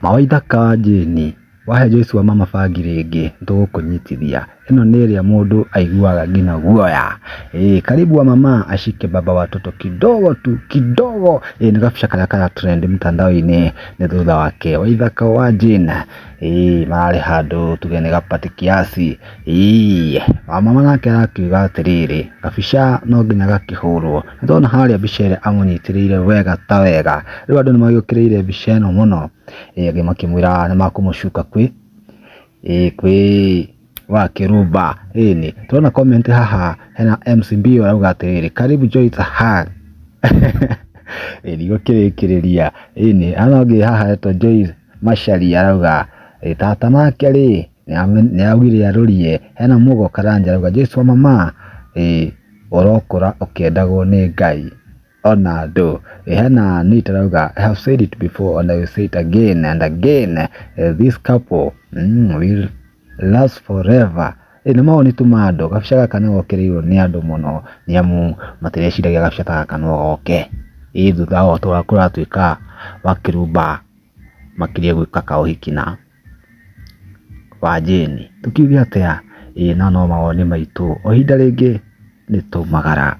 Mawaitha ka Jane, wahe Joyce wa mama bangi rĩngĩ nĩtũgũkũnyitithia. Ĩno nĩ ĩrĩa mũndũ aiguaga nginya guoya. Ĩĩ karibu wa mama ashike baba watoto kidogo tu kidogo. Ĩĩ nĩ gabica karĩa kara trend mtandao-inĩ nĩ thutha wake Waithaka wa Jane. Ĩĩ mararĩ handũ tuge nĩ gapati kiasi. Ĩĩ wamama nake arakiuga atĩrĩrĩ, gabica no nginya gakĩhũrwo. Nĩtwona harĩa mbica ĩrĩa amũnyitĩrĩire wega ta wega. Rĩu andũ nĩmagĩũkĩrĩire mbica ĩno mũno. Ĩĩ angĩ makĩmwĩra nĩmakũmũcuka kwĩ ĩĩ kwĩ Wakĩrumba. Ĩni tũrona comment haha hena MC Mbio arauga atĩrĩrĩ, karibu Joyce hug. Ĩĩ ndigũkĩrĩkĩrĩria. Ĩni hena ũngĩ haha etwo Joyce Macharia arauga ĩ tata nake rĩ nĩaugire arũrie. Hena Mugo Karanja arauga Joyce wa mama ĩ ũrokũra ũkĩendagwo nĩ Ngai ona andũ. Hena Anita arauga I have said it before and I will say it again and again, this couple will last forever. Ĩ nĩ mawoni tu ma andũ. Gabica gaka nĩ gokĩrĩirwo nĩ andũ mũno nĩ amu matireciragia gabica ta gaka no goke. Ĩ thutha wa ũrĩa kũratuĩka Wakĩrumba makirie gwĩka kaũhiki na wa Jane. Tũkiuge atĩa? Ĩ no mawoni maitũ. O ihinda rĩngĩ nĩ twaumagara.